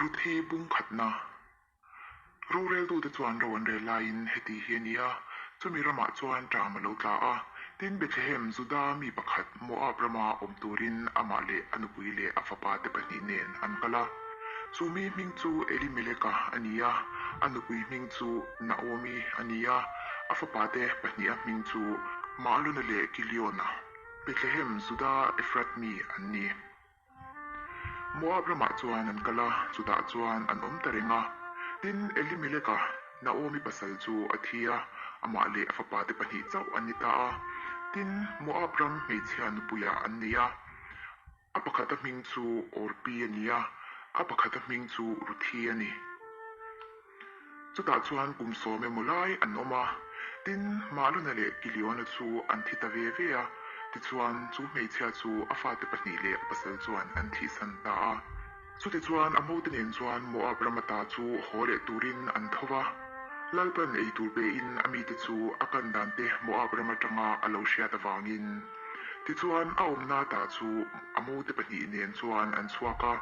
Ruthi bung khatna. Roreltute chuan ro an rel laiin heti hi a ni a, chumi ramah chuan ṭam a lo tla a. Tin, Bethlehem, Juda mi pakhat Moab rama awm turin amah leh a nupui leh a fapate pahnih nen an kal a. Chu mi hming chu Elimeleka a ni a, a nupui hming chu Naomi a ni a, a fapate pahniha hming chu Mahlona leh Kiliona, Bethlehem, Juda Ephrath mi an ni. Moab ramah chuan an kal a, chutah chuan an awm ta reng a. Tin, Elimeleka, Naomi pasal chu a thi a, amah leh a fapate pahnih chauh an ni ta a. Tin, Moab ram hmeichhia nupuiah an nei a. A pakhata hming chu Orpi a ni a, a pakhata hming chu Ruthi a ni. Chutah chuan kum sawm emaw lai an awm a, tin, Mahlona leh Kiliona chu an thi ta ve ve a, tichuan chu hmeichhia chu a fate pahnih leh a pasal chuan an thihsan ta a. Chutichuan a mote nen chuan Moab rama ta chu haw leh turin an tho va, Lalpan ei tur pein a mite chu a kan dan te Moab ram atanga a lo hriat avangin. Tichuan a awmna ta chu a mote pahnih nen chuan an chhuak a.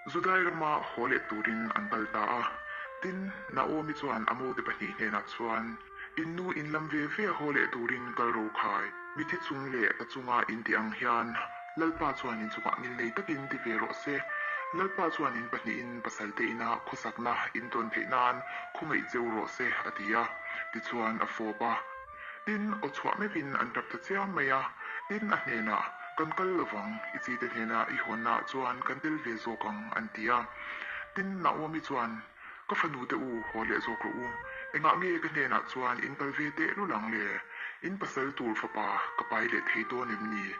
Judai rama haw leh turin an kal ta a. Tin, Naomi chuan a mote pahnih hnenah chuan, In nu in lam ve ve haw leh turin kal ro khai, mithi chung leh ka chunga in tih ang hian Lalpa chuan in chungah ngilnei takin ti ve rawh se. Lalpa chuan in pahnihin pasalte ina khawsakna in tawn theih nan khawngaih cheu rawh se, a ti a. Tichuan a fawp a. Tin, aw chhuah meuhin an tap ta chiam mai a. Tin, a hnenah, Kan kal lovang, i chite hnena i hawnnaah chuan kan tel ve zawk ang, an ti a. Tin, Naomi chuan, Ka fanute u, haw leh zawk rawh u. Engah nge ka hnenah chuan in kal ve teh lul ang le? In pasal tur fapa ka pai leh thei dawn em ni?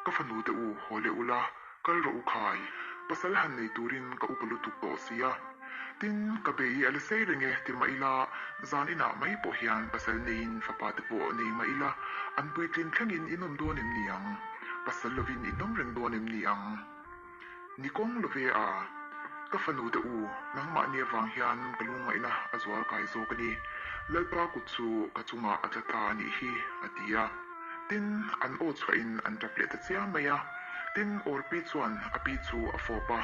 Ka fanute u, haw leh ula, Kal rawh u khai, pasal han nei turin ka upa lutuk tawh si a. Tin, ka bei a la sei reng e ti mah ila, zan inah mai pawh hian pasal neiin fapa te pawh nei mah ila, an puitlin thlengin in awm dawn em ni ang? Pasal lovin in awm reng dawn em ni ang? Ni kawng love a, ka fanu te u, nangmahni avang hian ka lungngaihna a zual kai zawk a ni. Lalpa kut chu ka chungah a tla ta a nih hi, a ti a. Tin, an aw chhuahin an tap leh ta chiam mai a. Tin, Orpi chuan a pi chu a fawp a,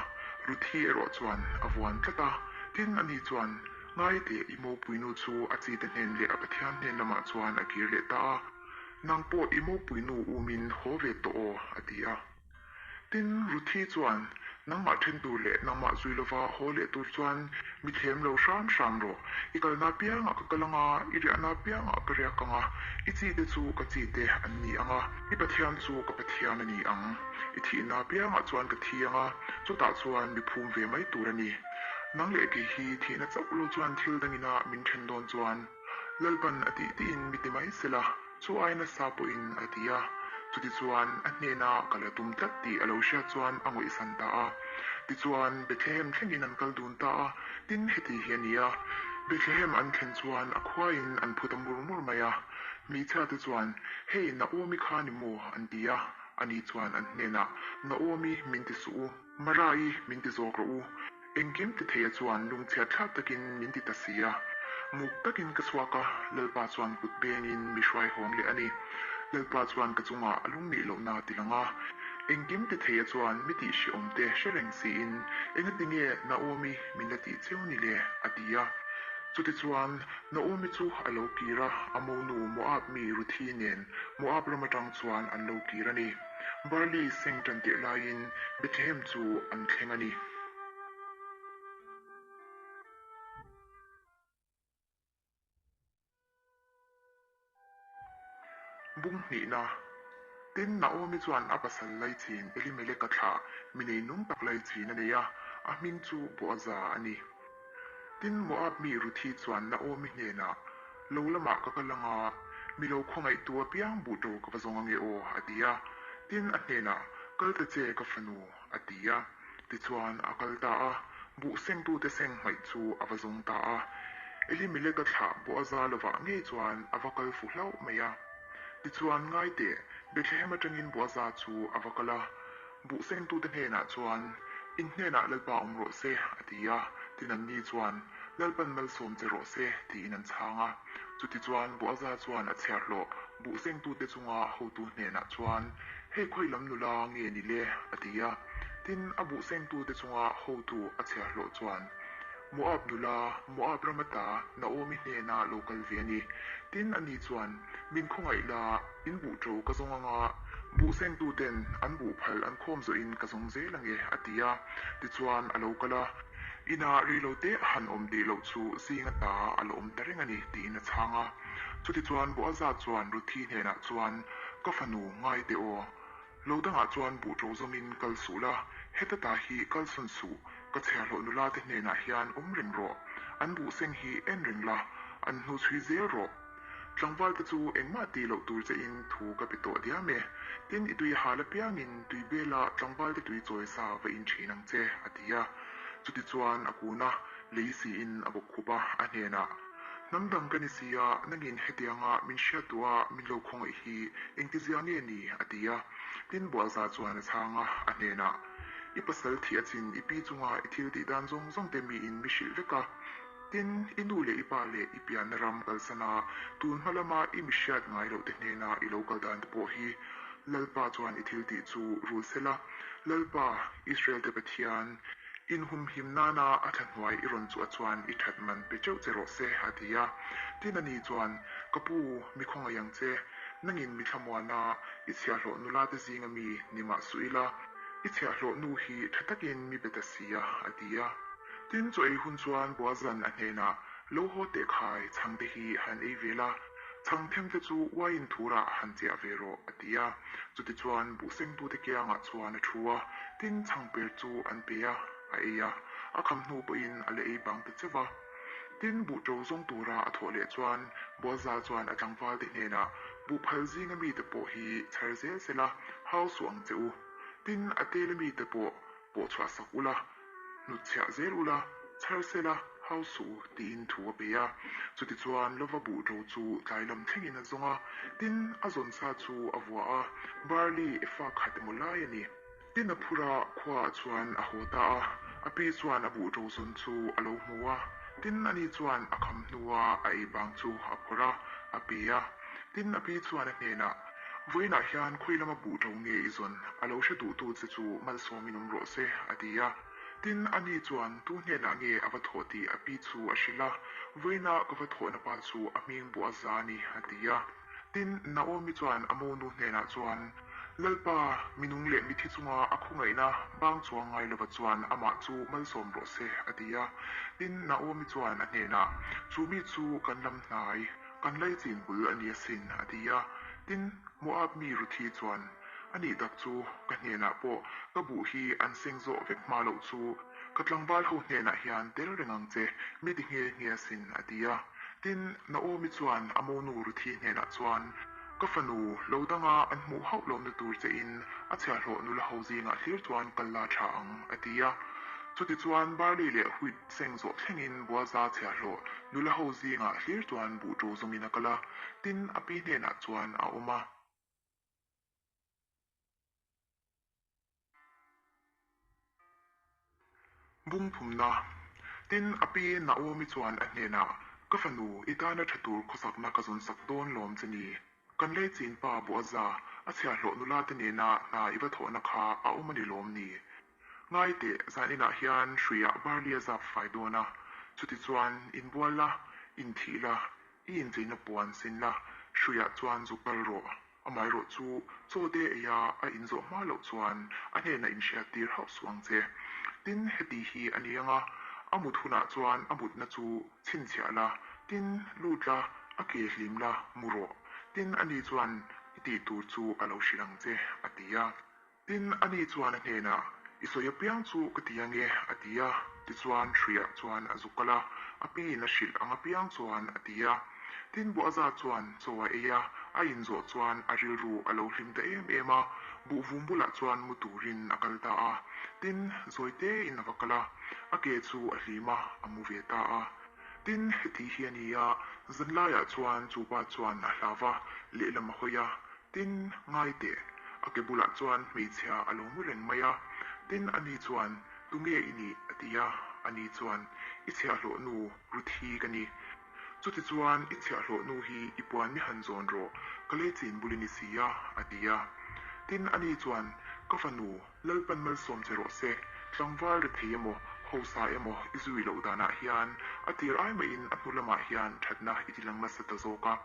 Ruthi erawh chuan a vuan tlat a. Tin, ani chuan, Ngai teh, i mopuinu chu a chite hnen leh a Pathian hnen lamah chuan a kir leh ta a. Nang pawh i mopuinu umin haw ve tawh aw, a ti a. Tin, Ruthi chuan, Nangmah then tur leh nangmah zui lova haw leh tur chuan mi thlem lo hram hram rawh. I kalna apiangah ka kal ang a, i riahna apiangah ka riak ang a, i chite chu ka chite an ni ang a, i Pathian chu ka Pathian a ni ang. I thihna apiangah chuan ka thi ang a, chutah chuan mi phum ve mai tur a ni. Nang leh kei hi thihna chauh lo chuan thil dangina min then dawn chuan Lalpan a tih tiin mi ti mai sela. Chu ai nasa pawhin a ti a, chutichuan a hnena kal a tum tlat tih a lo hriat chuan a ngawihsan ta a. Tichuan Bethlehem thlengin an kal dun ta a, tin heti hi a ni a, Bethlehem an thlen chuan a khuaiin an phu ta mur mur mai a. Hmeichhiate chuan, Hei, Naomi kha ni maw? an ti a, ani chuan an hnenah, Naomi, min ti suh u. Mara-i, min ti zawk rawh u. Engkim ti theia chuan lungchhiat thlak takin min ti ta si a. Muk takin ka chhuak a, Lalpa chuan kut bengin mi hruai hawng leh a ni. Lalpa chuan ka chungah a lung nih lohna ti lang a. Engkim ti theia chuan mi tih hrehawm te hre reng siin, Engati nge Naomi min la tih cheu ni le? a ti a. Chutichuan, Naomi chu a lo kir a, a monu Moab mi Ruthi nen Moab ram atang chuan an lo kir a ni. Barley seng tan tirh laiin Bethlehem chu an thleng a ni. Bung hnihna, Tin, Naomi chuan a pasal laichin Elimeleka thlah mi nei nung tak laichin a nei a, a hming chu Boaza a ni. Tin, Moab mi Ruthi chuan Naomi hnenah, Lo lamah ka kal ang a, mi lo khawngaihtu apiang buh ṭo ka va zawng ange aw, a ti a. Tin, a hnenah, Kal ta che, ka fanu, a ti a. Tichuan, a kal ta a, buh sengtute seng hmaih chu a va zawng ta a. Elimeleka thlah Boaza lovah ngei chuan a va kal fu hlauh mai a. Tichuan, ngai teh, Bethlehem atangin Boaza chu a va kal a. Buh sengtute hnenah chuan, In hnenah Lalpa awm rawh se, a ti a. Tin anni chuan, Lalpan malsawm che rawh se, tiin an chhang a. Chutichuan Boaza chuan a chhiarhlawh buh sengtute chunga hotu hnenah chuan, Hei khawi lam nula nge ni le? a ti a. Tin, a buh sengtute chunga hotu a chhiahhlawh chuan, Moab nula, Moab ram ata Naomi hnena lo kal ve a ni. Tin, ani chuan, Min khawngaih la, in buh ṭo ka zawng anga, buh sengtuten an buh phal an khawm zawhin ka zawng zel ange, a ti a. Tichuan, a lo kal a. Inah reilote a han awm tih loh chu zing ata a la awm ta reng a ni, tiin a chhang a. Chutichuan Boaza chuan Ruthi hnenah chuan, Ka fanu, ngai teh aw. Lo dangah chuan buh ṭo zawngin kal suh la, heta ta hi kal sawn suh, ka chhiahhlawh nula te hnenah hian awm reng rawh. An buh seng hi en reng la, an hnu chhui zel rawh. Tlangval te chu engmah tih loh tur che in thu ka pe tawh diam e. Tin, i tui hal apiangin tui bela tlangval te tui chawi sa va in ṭhin ang che, a ti a. Chutichuan a kun a, lei siin a bawk khup a, a hnenah, Hnam dang ka ni si a, nangin hetianga min hriat duh a min lo khawngaih hi engtizia nge ni? a ti a. Tin Boaza chuan a chhang a, a hnenah, I pasal thih a chin i pi chunga i thil tih dan zawng zawng te miin mi hrilh vek a. Tin, i nu leh i pa leh i pianna ram kalsan a, tun hma lama i mi hriat ngai loh te hnena i lo kal dan te pawh hi Lalpa chuan i thil tih chu rul sela, Lalpa, Israel te Pathian, Inhumhim nana a thla hnuai i rawn chuah chuan i that man pe teuh che rawh se, a ti a. Tin ani chuan, Ka pu, mi khawngaih ang che. Nangin mi thlamuana i chhiahhlawh nula te zinga mi ni mah suh ila, i chhiahhlawh nu hi tha takin mi be ta si a, a ti a. Tin chaw ei hun chuan Boazan a hnenah, Lo haw teh khai, chhangte hi han ei ve la, chhang them te chu uaiin thurah han chiah ve rawh, a ti a. Chutichuan buhsengtute kiangah chuan a thu a, tin chhangper chu an pe a, a ei a, a kham hnu pawhin a la ei bang ta cheuh va. Tin, buh ṭo zawng tura a thawh leh chuan Boaza chuan a tlangvalte hnenah, Buhphal zinga mite pawh hi chhar zel sela, hau suh ang che u. Tin, a tela mite pawh pawh chhuah sak ula, Hnutchhiah zel ula, chhar sela, hau suh u, tiin thu a pe a. Chutichuan lova buh ṭo chu tlai lam thlengin a zawng a, tin, a zawn sa chu a vua a, barley efa khat emaw lai a ni. Tin, a phur a, khuaah chuan a haw ta a, a pi chuan a buh ṭo zawn chu a lo hmu a, tin, ani chuan a kham hnua a ei bang chu a phawrh a, a pe a. Tin, a pi chuan a hnenah, Vawiinah hian khawi lama buh ṭo nge i zawn? A lo hre duhtu che chu malsawmin awm rawh se, a ti a. Tin, ani chuan tu hnenah nge a va thawh tih a pi chu a hrilh a, Vawiina ka va thawhna pa chu a hming buh a za a ni, a ti a. Tin, Naomi chuan a monu hnenah chuan, Lalpa, minung leh mithi chunga a khawngaihna bang chuang ngai lova chuan amah chu malsawm rawh se, a ti a. Tin, Naomi chuan a hnenah, Chu mi chu kan lam hnai. Kan laichin bul a ni asin, a ti a. Tin, Moab mi Ruthi chuan, A nih tak chu, ka hnenah pawh ka buh hi an seng zawh vek hma loh chu ka tlangval ho hnenah hian tel reng ang che, mi ti nghe nghe asin, a ti a. Tin, Naomi chuan a monu Ruthi hnenah chuan, Ka fanu, lo danga an hmuh hauh lohna tur che in a chhiahhlawh nula ho zingah hlir chuan kal la tha ang, a ti a. Chutichuan barley leh wheat seng zawh thlengin Boaza chhiahhlawh nula ho zingah hlir chuan buh ṭo zawngin a kal a, tin a pi hnenah chuan a awm a. Bung phumna, Tin a pi Naomi chuan a hnenah, Ka fanu, i tana ṭha tur khawsakna ka zawn sak dawn lawm che ni. Kan lei chin pa Boaza, a chhiahhlawh nula te nena hna i va thawhna kha a awm a ni lawm ni? Ngai teh, zan inah hian hruiah barley a zap fai dawn a, chutichuan inbual la, inthih la, i incheina puan sin la, hruiah chuan zu kal rawh. Amaherawh chu chaw te eia a inzawh hma loh chuan a hnenah inhriattir hauh suh ang che. Tin, heti hi a ni ang a, a mut hunah chuan a mutna chu chhinchhiah la, tin, lut la, a ke hlim la, mu rawh. Tin, ani chuan i tih tur chu a lo hrilh ang che, a ti a. Tin, ani chuan a hnenah, I sawi apiang chu ka ti ange, a ti a. Tichuan, hruiah chuan a zuk kal a, a piin a hrilh ang apiang chuan a ti a. Tin, Boaza chuan chaw a ei a, a inzawh chuan a rilru a lo hlim ta em em a, buhvum bulah chuan mu turin a kal ta a. Tin, zawi tein a va kal a, a ke chu a hlim a, a mu ve ta a. Tin, heti hi a ni a, zanlaiah chuan chu pa chuan a hlau va, lehlam a hawi a, Tin, ngai teh, a ke bulah chuan hmeichhia a lo mu reng mai a. Tin, ani chuan, Tunge i nih? a ti a. Ani chuan, I chhiahhlawh nu Ruthi ka ni. Chutichuan, i chhiahhlawh nu hi i puan mi han zawn rawh, ka lei chin bul i ni si a, a ti a. Tin, ani chuan, Ka fanu, Lalpan malsawm che rawh se, tlangval rethei emaw, hausa emaw i zui loh danah hian a tir ai mahin a hnu lamah hian thatna i tilang nasa ta zawk a.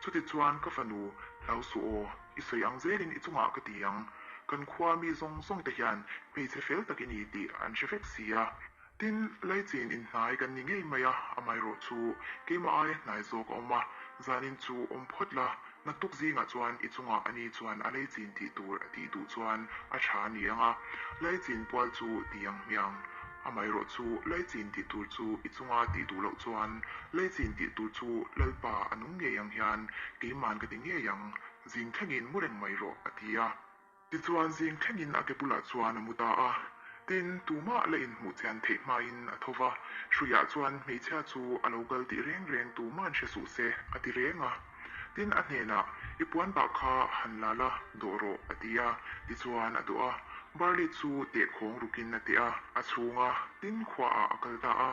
Chutichuan ka fanu, hlau suh aw, i sawi ang zelin i chungah ka ti ang. Kan khua mi zawng zawng te hian hmeichhe fel tak i ni tih an hre vek si a. Tin, laichin inhnai kan ni ngei mai a, amaherawh chu keimah aia hnai zawk a awm a, zanin chu awm phawt la, naktuk zingah chuan i chungah ani chuan a laichin tih tur a tih duh chuan a tha a ni ang a, laichin pual chu ti ang hmiang. Amaherawh chu laichin tih tur chu i chunga tih duh loh chuan laichin tih tur chu Lalpa a nung ngei ang hian keiman ka ti ngei ang, zing thlengin mu reng mai rawh, a ti a. Tichuan zing thlengin a ke bulah chuan a mu ta a. Tin, tumah la inhmuh chian theih hmain a tho va, hruiah chuan hmeichhia chu a lo kal tih reng reng tuma'n hre suh se, a ti reng a. Tin, a hnenah, I puan pah kha han la la, dawh rawh, a ti a. Tichuan a dawh a, barley chu tehkhawng rukin a teh a, a chhung a, tin khuaah a kal ta a.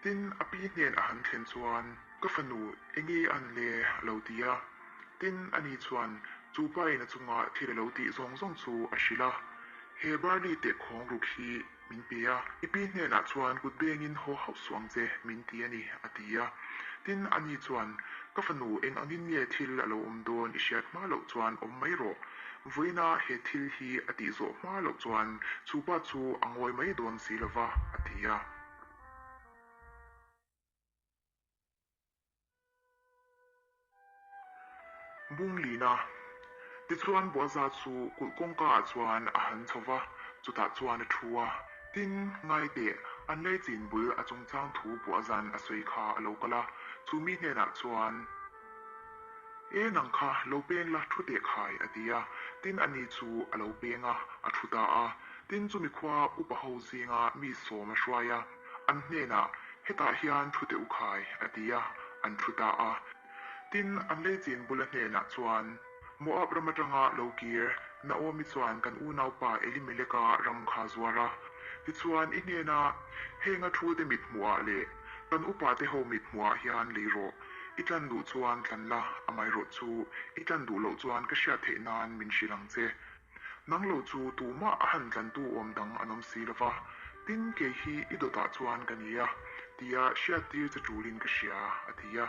Tin, a pi hnen a han thlen chuan, Ka fanu, enge an le? a lo ti a. Tin, ani chuan chu pain a chunga thil a lo tih zawng zawng chu a hrilh a. He barley tehkhawng ruk hi min pe a, i pi hnenah chuan kut bengin haw hauh suh ang che, min ti a ni, a ti a. Tin, ani chuan, Ka fanu, eng angin nge thil a lo awm dawn i hriat hma loh chuan awm mai rawh. Vawiina he thil hi a tih zawh hma loh chuan chu pa chu a ngawi mai dawn si lo va, a ti a. Bunglina. Tichuan Boaza chu kulh kawngka ah chuan a han chho va, chutah chuan a thu a. Tin, ngaiteh, an leichin bul a chungchang thu Boaza'n a sawi kha a lo kal a, chu mi hnenah chuan, E nang kha, lo peng la, thu teh khai, a ti a. Tin, ani chu a lo peng a, a thu ta a. Tin, chumi khua upa ho zinga mi sawm a hruai a, an hnenah, Hetah hian thu teh u khai, a ti a, an thu ta a. Tin, an leichin bula hnenah chuan, Moab ram atanga lo kir, Naomi chuan kan unaupa Elimeleka ram kha zuar a. Tichuan, i hnena henga thute mit hmuhah leh kan upate ho mit hmuhah hian lei rawh. I tlan duh chuan tlan la, amaherawh chu i tlan duh loh chuan ka hriat theih nan min hrilh ang che. Nang lo chu tumah a han tlantu awm dang an awm si lo va, tin kei hi i dawtah chuan ka ni a, tia hriattir che tulin ka hria, a ti a.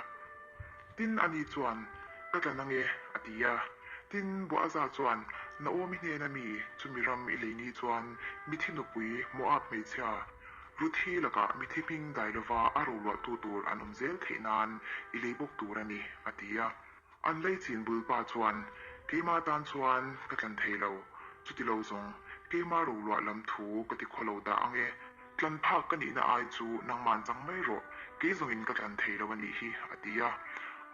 Tin ani chuan, Ka tlan ange, a ti a. Tin Boaza chuan, Naomi hnena mi, chumi ram i lei ni chuan mithi nupui Moab hmeichhia, Ruthi lakah mithi hming dai lova a roluahtu tur an awm zel theih nan i lei bawk tur a ni, a ti a. An lei chin bulpa chuan, Keimah tan chuan ka tlan thei lo, chuti lo zawng, keima roluah lam thu ka ti khaw lo dah ang e, tlan phak ka nihna ai chu nangman chang mai rawh, kei zawngin ka tlan thei lo a nih hi, a ti a.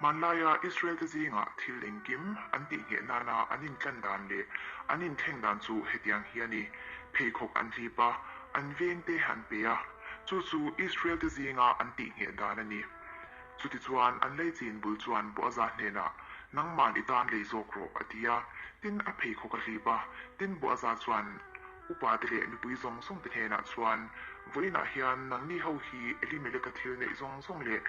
Hmanlaia Israel-te zingah thil engkim an tihngheh nana an intlan dan leh an inthleng dan chu hetiang hi a ni, pheikhawk an hlip a, an vengte an pe a, chu chu Israel-te zinga an tihngheh dan a ni. Chutichuan, an leichin bul chuan Boaza hnenah, Nangman i tan lei zawk rawh, a ti a. Tin, a pheikhawk a hlip a. Tin, Boaza chuan upate leh mipui zawng zawngte hnenah chuan, Vawiinah hian nangni ho hi Elimeleka thil neih zawng zawng leh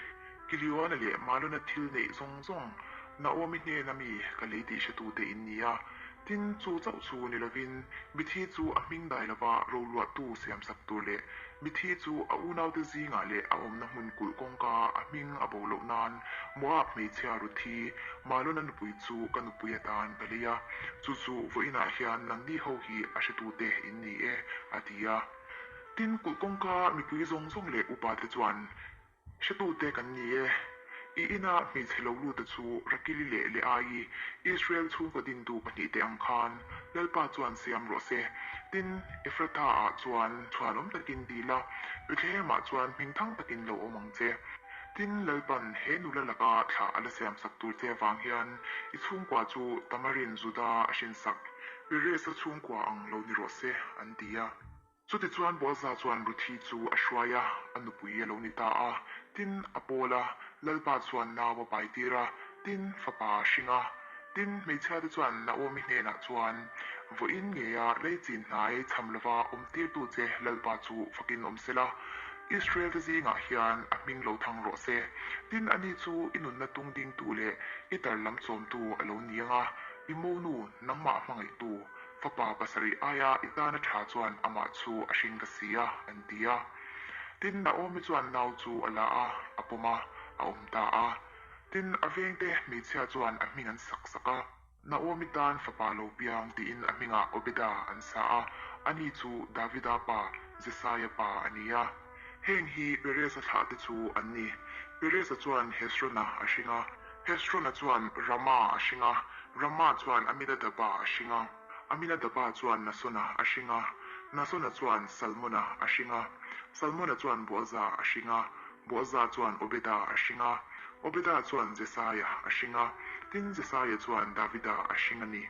Kiliona leh Malona thil neih zawng zawng Naomi hnena mi ka lei tih hretute in ni a. Tin, chu chauh chu ni lovin, mithi chu a hming dai lova roluahtu siamsak tur leh mithi chu a unaute zingah leh a awmna hmun kulh kawngka a hming a bo loh nan Moab hmeichhia Ruthi, Malona nupui chu ka nupui atan ka lei a, chu chu vawiinah hian nangni ho hi a hretute in ni e, a ti a. Tin, kulh kawngka mipui zawng zawng leh upate chuan Hretute kan ni e. I ina hmeichhe lo lute chu Rakili leh Leaii, Israel chhungkaw dintu pahnihte ang khan Lalpa chuan siam rawh se. Tin, Ephratha-ah chuan chhuanawm takin ti la, Bethlehem-ah chuan hmingthang takin lo awm ang che. Tin, Lalpan he nula laka thlah a la siamsak tur che avang hian i chhungkua chu Tamarin Juda a hrinsak, Perez-a chhungkua ang lo ni rawh se, an ti a. Chutichuan Boaza chuan Ruthi chu a hruai a, a nupui a lo ni ta a. Tin, a pawl a, Lalpa chuan nau a pai tir a, tin, fapa a hring a. Tin, hmeichhiate chuan Naomi hnenah chuan, Vawiin ngeia leichin hnai cham lova awm tirtu che Lalpa chu fakin awm se la, Israel-te zingah hian a hming lo thang rawh se. Tin, ani chu i nunna tung dingtu leh i tar lam chawmtu a lo ni ang a, i monu nangmah hmangaihtu. Fapa pasarih aia i tana tha chuan amah chu a hring ta si a, an ti a. Tin, Naomi chuan nau chu a la a, a pawm a, a awm ta a. Tin, a vengte hmeichhia chuan a hming an sak sak a. Naomi tan fapa lo piang tiin a hmingah Obeda an sa a, ani chu Davida pa Jesaia pa a ni a. Heng hi Perez-a thlahte chu an ni. Perez-a chuan Hezrona a hring a, Hezrona chuan Rama a hring a, Rama chuan Aminadaba a hring a, Aminadaba chuan Nasona a hring a, Nasona chuan Salmona a hring a, Salmona chuan Boaza a hring a, Boaza chuan Obeda a hring a, Obeda chuan Jesaia a hring a, tin Jesaia chuan Davida a hring a ni.